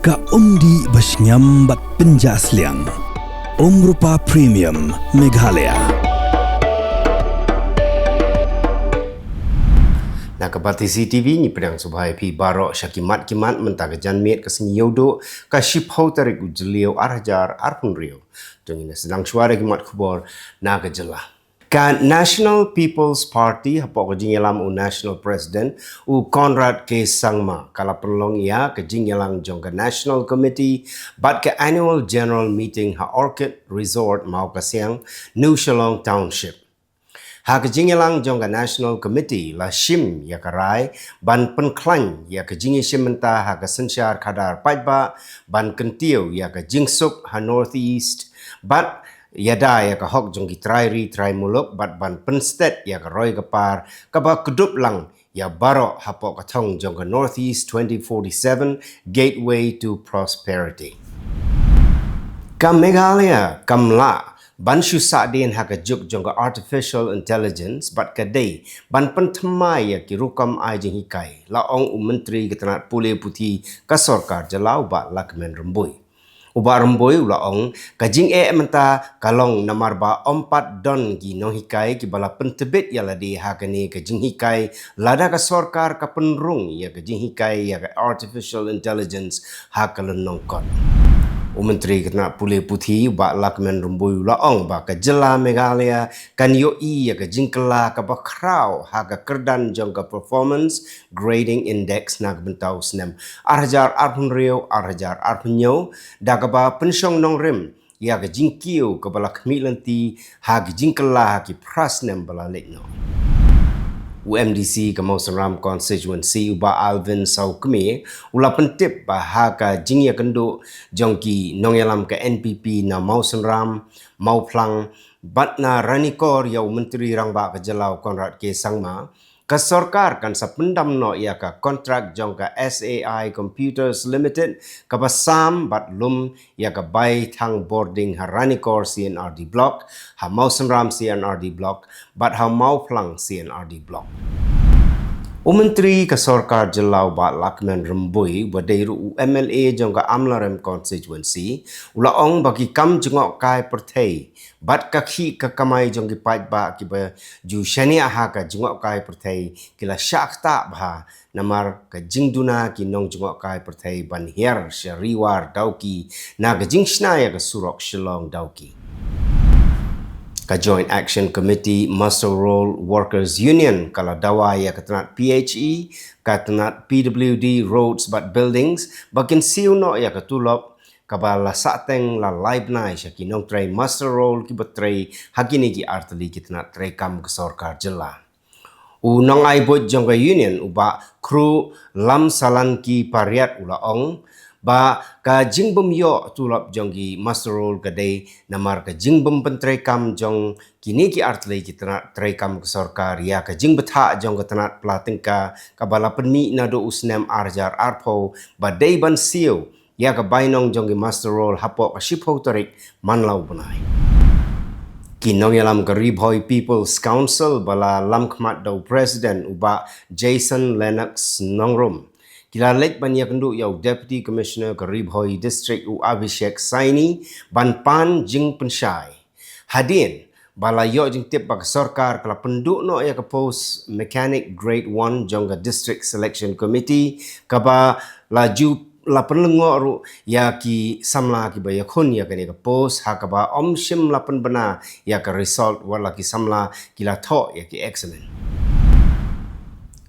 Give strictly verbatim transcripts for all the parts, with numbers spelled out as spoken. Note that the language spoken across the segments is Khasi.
Ka umdih ba shngiam bad pynjah sliang. Umrupa Premium Meghalaya. Na ka Batesi T V ngi pdiang sngewbha ïa phi baroh sha ki mat ki mat mynta ka janmiet ka sngi Ïewduh ka shiphew tarik u Jylliew ar hajar arphew hynriew. To ngin ïa sdang shuwa da ki mat khubor na ka jylla. Ka National People's Party hapoh ka jingïalam u National President u Conrad K Sangma ka la pynlong ïa ka jingïalang jong ka National Committee bad ka Annual General Meeting ha Orchid Resort Mawkasiang, New Shillong Township. Ha ka jingïalang jong ka National Committee la shim ïa ka rai ban pynkhlaiñ ïa ka jingïashim bynta ha ka synshar khadar paidbah, ban kyntiew ïa ka jingsuk ha North East bad ïada ïa ka hok jong ki trai ri trai muluk bad ban pynstet ïa ka roi ka par kaba kdup lang ïa baroh hapoh ka thong jong ka North East twenty forty-seven Gateway to Prosperity. Ka Meghalaya kam lah ban shu sahdien ha ka juk jong ka artificial intelligence bad ka dei ban pynthymmai ïa ki rukom ai jinghikai, la ong u Myntri ka tnat pule puthi ka sorkar jylla u Bah Lahkmen Rymbui. U Bah Rymbui u la ong ka jingeh mynta ka long namar ba ym pat don ki nonghikai kiba la pyntbit ïa lade ha kane ka jinghikai lada ka sorkar ka pynrung ïa ka jinghikai ïa ka artificial intelligence ha ka lynnong kot. U Myntri ka tnat pule puthi u Bah Lahkmen Rymbui u la ong ba ka jylla Meghalaya kan ïohi ïa ka jingkylla kaba khraw ha ka kyrdan jong ka Performance Grading Index na ka bynta u snem ar hajar arphew hynriew ar hajar arphew hynñiew da kaba pynshong nongrim ïa ka jingkiew kaba la khmih lynti ha ka jingkylla ha ki phra snem ba la leit noh. U M D C ka Mawsynram Constituency u Bah Alvin Sawkmie u la pyntip ba ha ka jingïakynduh jong ki nongïalam ka N P P na Mawsynram, Mawphlang bad na Ranikor ïa u Myntri Rangbah ka jylla u Conrad K Sangma, ka sorkar kan sa pyndam noh ïa ka kontrak jong ka S A I Computers Limited kaba sam bad lum ïa ka bai thang boarding ha Ranikor C and R D Block, ha Mawsynram C and R D Block bad ha Mawphlang C and R D Block. U Myntri ka sorkar jylla u Bah Lahkmen Rymbui uba dei ruh u M L A jong ka Amlarem Constituency u la ong ba ki kam jngohkai pyrthei bad ka khih ka kamai jong ki paidbah kiba ju shaniah ha ka jngohkai pyrthei ki la shah ktah bha namar ka jingduna ki nongjngohkai pyrthei ban hiar sha Ri War Dawki na ka jingshna ïa ka surok Shillong Dawki. Ka Joint Action Committee Muster Roll Workers Union ka la dawa ïa ka tnat P H E, ka tnat P W D Roads bad Buildings ba kin siew noh ïa ka tulop kaba la sahteng la lai bnai sha ki nongtrei muster roll kiba trei ha kine ki artylli ki tnat treikam ka sorkar jylla. U nongai buit jong ka union u Bah Kru Lamsalanki Pariat u la ong ba ka jingbym ïoh tulop jong ki muster roll ka dei namar ka jingbym pyntreikam jong kine ki artylli ki tnat treikam ka sorkar ïa ka jingbthah jong ka tnat pla tyngka kaba la pynmih naduh u snem ar hajar arphew ba dei ban siew ïa ka bainong jong ki muster roll hapoh ka shiphew tarik man la u bnai. Ki nongïalam ka Ri Bhoi People's Council ba la lam khmat da u President u Bah Jason Lennox Nongrum ki la leit ban ïakynduh ïa u Deputy Commissioner ka Ri Bhoi District u Abhishek Saini ban pan jingpynshai. Hadien ba la ïoh jingtip ba ka sorkar ka la pynduh noh ïa ka post mechanic grade one jong ka District Selection Committee kaba la ju la pynlyngngoh ruh ïa ki samla kiba ïakhun ïa kane ka post ha kaba ym shym la pynbna ïa ka result wat la ki samla ki la thoh ïa ki eksamin.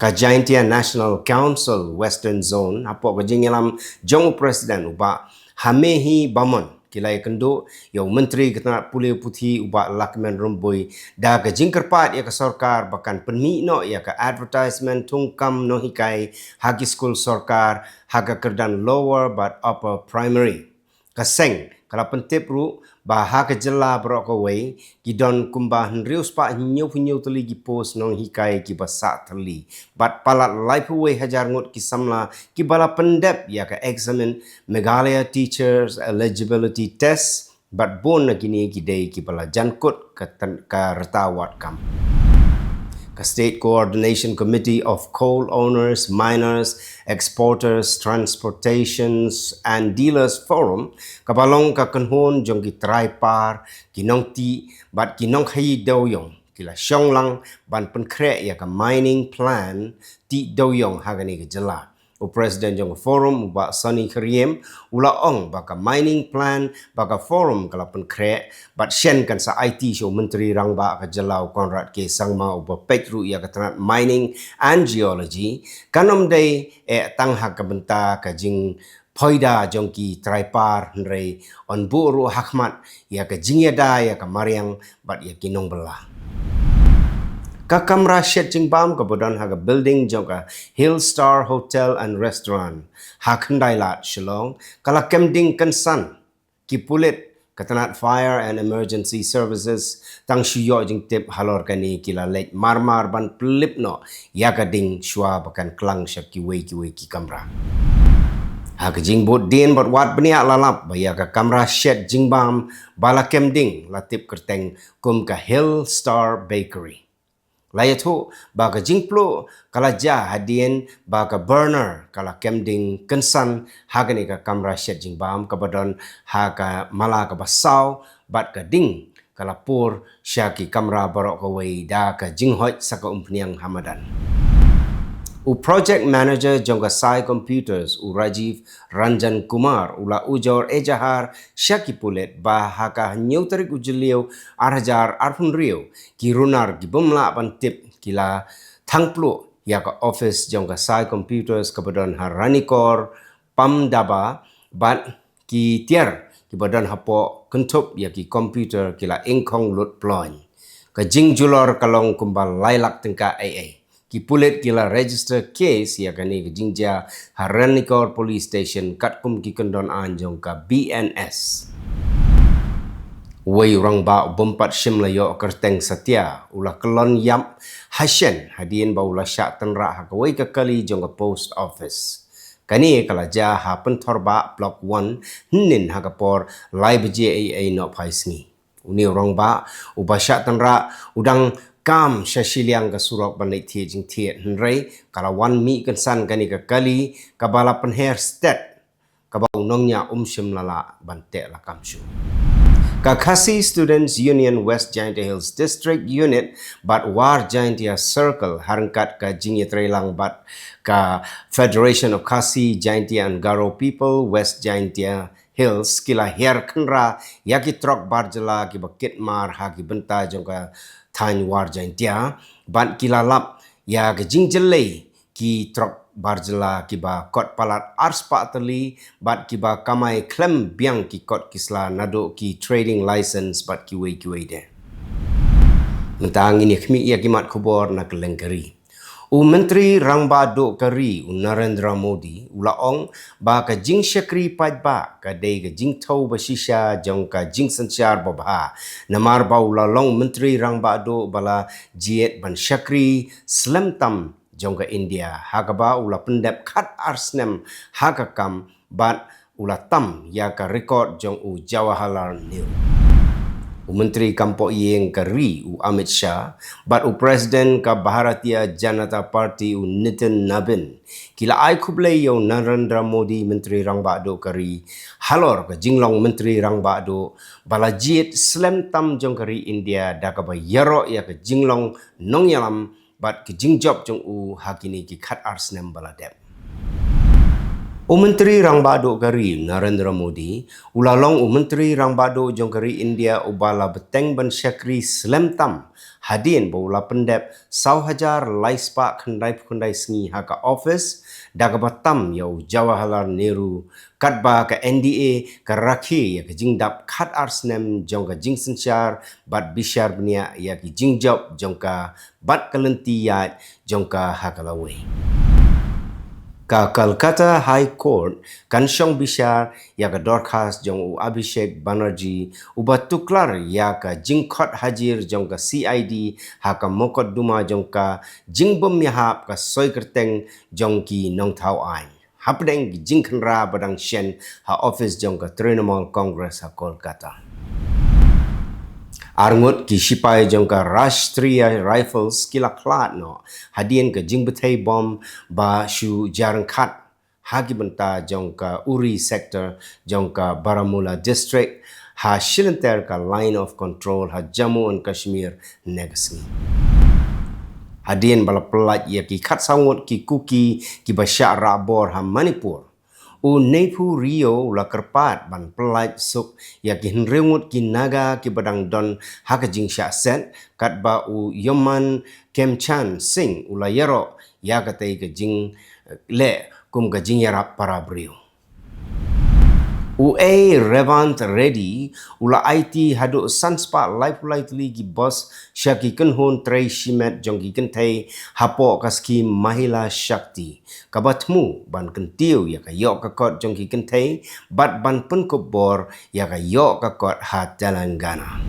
Ka Jaintia National Council Western Zone hapoh ka jingïalam jong u President u Bah Hamehi Bamon ki la ïakynduh ïa u Myntri ka tnat pule puthi u Bah Lahkmen Rymbui da ka jingkyrpad ïa ka sorkar ba kan pynmih noh ïa ka advertisement thungkam nonghikai ha ki skul sorkar ha ka kyrdan lower bad upper primary. Ka seng ka la pyntip ruh ba ha ka jylla baroh kawei ki don kumba hynriew spah hynñiew phew hynñiew tylli ki post nonghikai kiba sah thylli bad palat laiphew wei hajar ngut ki samla kiba la pyndep ïa ka eksamin Meghalaya Teachers Eligibility Test bad bun na kine ki dei kiba la jan kut ka tyn- ka rta wad kam. State Coordination Committee of Coal Owners, Miners, Exporters, Transportations and Dealers Forum, kaba long ka kynhun jong ki trai par, ki nongtih bad ki nongkhaïi dewiong, ki la shong lang ban pynkhreh ïa ka mining plan tih dewiong ha kane ka jylla. U President jong ka Forum, u Bah Sonny Khariem, u la ong ba ka mining plan ba ka Forum ka la pynkhreh, bad shen kan sa aiti sha u Myntri Rangbah ka jylla, u Conrad K Sangma, uba peit ruh ïa ka tnat Mining and Geology, kan ym dei eh tang ha ka bynta ka jingphoida jong ki trai par, hynrei yn buh ruh ha khmat ïa ka jingïada ïa ka mariang bad ïa ki nongbylla. Ka kamra shet jingbam kaba don ha ka building jong ka Hill Star Hotel and Restaurant ha Khyndailad, Shillong, ka la kem ding kynsan. Ki pulit ka tnat Fire and Emergency Services tang shu ïoh jingtip halor kane, ki la leit marmar ban pynlip noh ïa ka ding shuwa ba kan klang sha kiwei kiwei ki kamra. Ha ka jingbud dien bad wad bniah la lap ba ïa ka kamra shet jingbam ba la kem ding la tip kyrteng kum ka Hill Star Bakery. La ïathuh ba ka jingpluh ka la jia hadien ba ka burner ka la kem ding kynsan ha kane ka kamra shet jingbam kaba don ha ka mala kaba saw, bad ka ding ka la pur sha ki kamra baroh kawei da ka jinghoit sa ka umphniang ha madan. U Project Manager jong ka Sai Computers, u Rajiv Ranjan Kumar, u la ujor ejahar sha ki pulit ba ha ka hynñiew tarik u Jylliew ar hajar arphew hynriew, ki runar ki bym lah ban tip ki la thang pluh ïa ka office jong ka Sai Computers kaba don ha Ranikor, Pamdaba, bad ki tiar kiba don hapoh kynthup ïa ki computer ki la ingkhong lut ploiñ. Ka jingjulor ka long kumba lai lak tyngka ei ei. Ki pulit ki la register case ïa kane ka jingjia ha Ranikor Police Station katkum ki kyndon aiñ jong ka B N S. Uwei u rangbah u bym pat shym la ïoh kyrteng satia u la kyllon ïap ha shen hadien ba u la shah tynrah ha kawei ka kali jong ka post office. Kane ka la jia ha Pynthorbah Block one, hynnin ha ka por lai baje ei ei nohphai sngi. Une u rangbah uba shah tynrah u dang kam sha shiliang ka surok ban leit thied jingthied, hynrei ka la wan mih kynsan kane ka kali kaba la pynher stet, kaba u nongñiah um shym la lah ban teh lakam shuh. Ka Khasi Students Union West Jaintia Hills District Unit bad War Jaintia Circle, ha ryngkat ka jingïatreilang bad ka Federation of Khasi, Jaintia and Garo People West Jaintia Hills, ki la hiar khynra ïa ki trok bar jylla kiba kit mar ha ki bynta jong ka thaiñ War Jaintia, bad ki la lap ïa ka jingjyllei ki trok bar jylla kiba kot palat arspah tylli bad kiba kamai khlem biang ki kot ki sla naduh ki trading license bad kiwei kiwei de. Mynta ngin ïa khmih ïa ki mat khubor na kylleng ka ri. U Myntri Rangbah Duh ka ri, u Narendra Modi, u la ong ba ka jingshakri paidbah ka dei ka jingthew ba shisha jong ka jingsynshar babha. Namar ba u la long Myntri Rangbah Duh ba la jied ban shakri slem tam jong ka India, ha kaba u la pyndep khat ar snem ha ka kam bad u la tam ïa ka record jong u Jawaharlal Nehru. U Myntri Kam Pohïing ka ri, u Amit Shah, bad u President ka Bharatiya Janata Party, u Nitin Nabin, ki la ai khublei ïa u Narendra Modi, Myntri Rangbah Duh ka ri, halor ka jinglong Myntri Rangbah Duh ba la jied slem tam jong ka ri India, da kaba ïaroh ïa ka jinglong nongïalam bad ki jingjop jong u ha kine ki khat ar snem ba la dep. U Myntri Rangbah Duh ka ri, Narendra Modi, u la long u Myntri Rangbah Duh jong ka ri India uba la bteng ban shakri slem tam, hadien ba u la pyndep saw hajar lai spah khyndai phew khyndai sngi ha ka office, da kaba tam ïa u Jawaharlal Nehru, katba ka N D A ka rakhe ïa ka jingdap khat ar snem jong ka jingsynshar bad bishar bniah ïa ki jingjop jong ka bad ka lynti ïaid jong ka ha ka lawei. Ka Kolkata High Court kan shong bishar ïa ka dorkhas jong u Abhishek Banerjee, uba tuklar ïa ka jingkhot hajir jong ka C I D ha ka mokotduma jong ka jingbym ïahap ka soi kyrteng jong ki nongthaw aiñ hapdeng ki jingkhynra ba dang shen ha office jong ka Trinamool Congress ha Kolkata. Arngut ki sipai jong ka Rashtriya Rifles ki la khlad noh hadien ka jingbthei bom ba shu jar ryngkhat ha ki bynta jong ka Uri sector jong ka Baramulla district, ha shilynter ka Line of Control ha Jammu and Kashmir, ne ka sngi. Hadien ba la pyllait ïa ki khatsaw ngut ki Kuki ki ba shah rah bor ha Manipur, u Neiphiu Rio u la kyrpad ban pyllait suk ïa ki hynriew ngut ki Naga ki ba dang don ha ka jingshah set, katba u Yoman Khemchand Singh u la ïaroh ïa katei ka jingleh kum ka jingïarap para briew. U A Revant Reddy u la aiti haduh san spah laiphew lai tylli ki bos sha ki kynhun trei shimet jong ki kynthei hapoh ka skhim Mahila Shakti, kaba thmu ban kyntiew ïa ka ïoh ka kot jong ki kynthei bad ban pynkup bor ïa ka ïoh ka kot ha Telangana.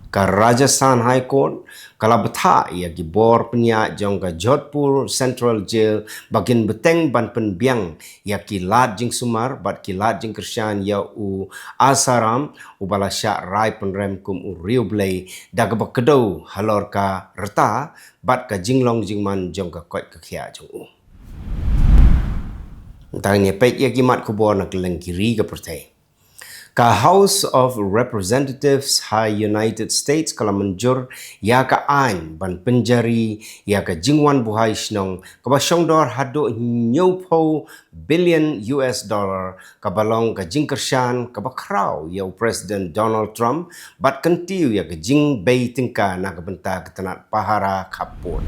Ka Rajasthan High Court ka la bthah ïa ki bor pynïaid jong ka Jodhpur Central Jail ba kin bteng ban pynbiang ïa ki lad jingsumar bad ki lad jingkyrshan ïa u Asaram, u ba la shah rai pynrem kum u riewblei da kaba kdew halor ka rta bad ka jinglong jingman jong ka koit ka khiah jong u. Tang ïa peit ïa ki mat khubor na kylleng ki ri ka pyrthei. Ka House of Representatives ha United States ka la mynjur ïa ka aiñ ban pynjari ïa ka jingwan buhai shnong kaba shongdor haduh hynñiewphew billion U S dollar, kaba long ka jingkyrshan kaba khraw ïa u President Donald Trump bad kyntiew ïa ka jingbei tyngka na ka bynta ka tnat pahara khappud.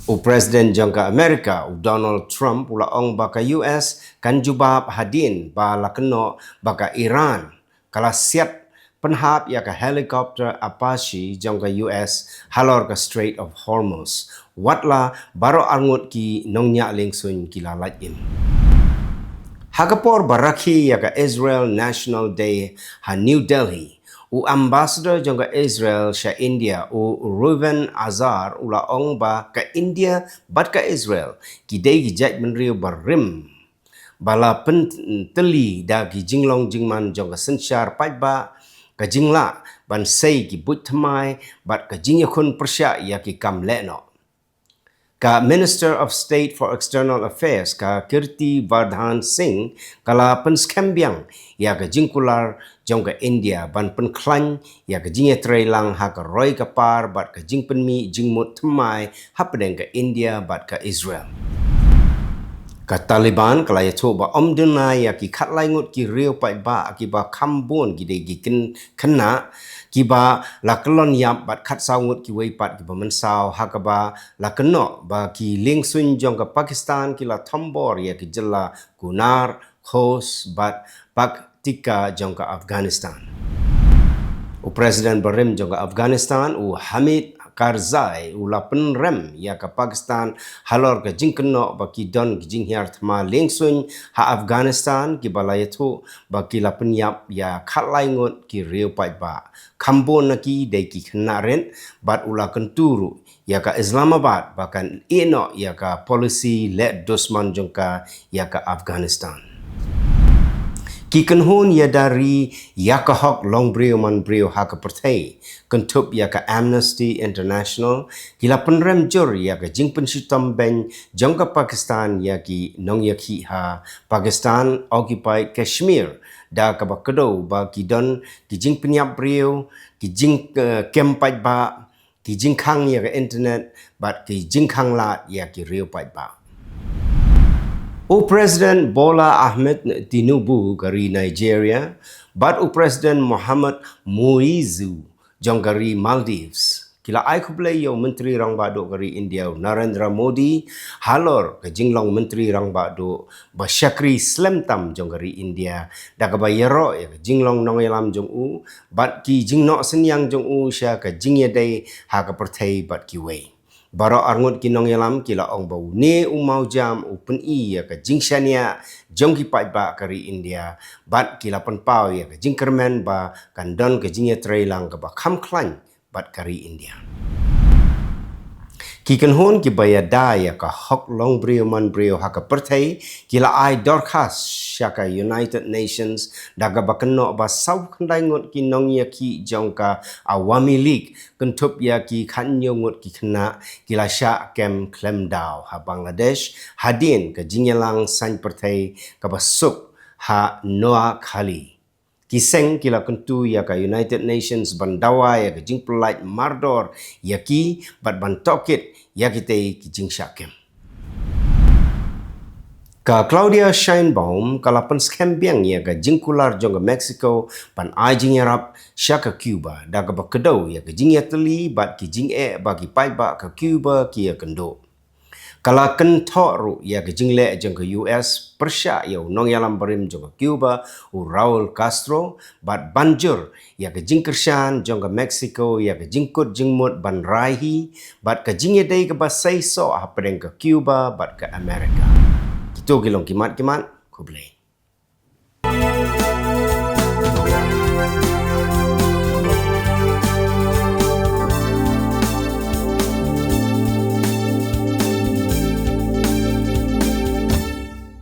U President jong ka America u Donald Trump u la ong ba ka U S kan jubab hadien ba la kynnoh ba ka Iran ka la siat pynhap ïa ka helicopter Apache jong ka U S halor ka Strait of Hormuz, watla baroh arngut ki nongñiah liengsuiñ ki la lait im. Ha ka por ba rakhe ïa ka Israel National Day ha New Delhi, u ambassador jong ka Israel sha India u Reuven Azar u la ong ba ka India bad ka Israel ki dei ki jaitbynriew barim ba la pyntylli da ki jinglong jingman jong ka synshar paidbah, ka jinglah ban sei ki buit thymmai bad ka jingïakhun pyrshah ïa ki kam lehnoh. Ka Minister of State for External Affairs ka Kirti Vardhan Singh ka la pynskhem biang ïa ka jingkular jong ka India ban pynkhlaiñ ïa ka jingïatreilang ha ka roi ka par bad ka jingpynmih jingmut thymmai hapdeng ka India bad ka Israel. Ka Taliban ka la ïathuh ba ym duna ïa ki khatlai ngut ki riew paidbah kiba kham bun ki dei ki kyn- khynnah kiba la kyllon ïap bad khatsaw ngut kiwei pat kiba mynsaw, ha kaba la kynnoh ba ki liengsuiñ jong ka Pakistan ki la thombor ïa ki jylla Kunar, Khost bad Paktika jong ka Afghanistan. U President barim jong ka Afghanistan u Hamid Karzai u la pynrem ïa ka Pakistan halor ka jingkynnoh ba ki don ki jinghiar thma liengsuiñ ha Afghanistan kiba la ïathuh ba ki la pynïap ïa khatlai ngut ki riew paidbah, kham bun na ki dei ki khynnah rit, bad u la kyntu ruh ïa ka Islamabad ba kan ïehnoh ïa ka policy leh dusmon jong ka ïa ka Afghanistan. Ki kynhun ïada ri ïa ka hok longbriew manbriew ha ka pyrthei, kynthup ïa ka Amnesty International, ki la pynrem jur ïa ka jingpynshitom beiñ jong ka Pakistan ïa ki nongïakhih ha Pakistan Occupied Kashmir, da kaba kdew ba ki don ki jingpynïap briew, ki jing, eh, kem paidbah, ki jingkhang ïa ka internet bad ki jingkhang lad ïa ki riew paidbah. U President Bola Ahmed Tinubu ka ri Nigeria bad u President Mohamed Muizu jong ka ri Maldives ki la ai khublei ïa u Myntri Rangbah Duh ka ri India u Narendra Modi halor ka jinglong Myntri Rangbah Duh ba shakri slem tam jong ka ri India, da kaba ïaroh ïa ka jinglong nongïalam jong u bad ki jingnoh synñiang jong u sha ka jingïadei ha ka pyrthei bad kiwei. Baroh arngut ki nongïalam ki la ong ba une u mawjam u pyni ïa ka jingshaniah jong ki paidbah ka ri India bad ki la pynpaw ïa ka jingkyrmen ba kan don ka jingïatreilang kaba kham khlaiñ bad ka ri India. Ki kynhun kiba ïada ïa ka hok long briew man briew ha ka pyrthei ki la ai dorkhas sha ka United Nations da kaba kynnoh ba saw khyndai ngut ki nongïakhih jong ka Awami League kynthup ïa ki khathynñiew ngut ki khynnah ki la shah kem khlem daw ha Bangladesh hadien ka jingïalang saiñ pyrthei kaba suk ha Noakhali. Ki seng ki la kyntu ïa ka United Nations ban dawa ïa ka jingpyllait mardor ïa ki bad ban tohkit ïa kitei ki jingshah kem. Ka Claudia Sheinbaum ka la pynskhem biang ïa ka jingkular jong ka Mexico ban ai jingïarap sha ka Cuba da kaba kdew ïa ka jingïatylli bad ki jingeh ba ki paidbah ka Cuba ki ïakynduh. Ka la kynthoh ruh ïa ka jingleh jong ka U S pyrshah ïa u nongïalam barim jong ka Cuba u Raul Castro bad ban jur ïa ka jingkyrshan jong ka Mexico ïa ka jingkut jingmut ban rai hi bad ka jingïadei kaba seisoh hapdeng ka Cuba bad ka America. Kito ki long ki mat ki mat, khublei.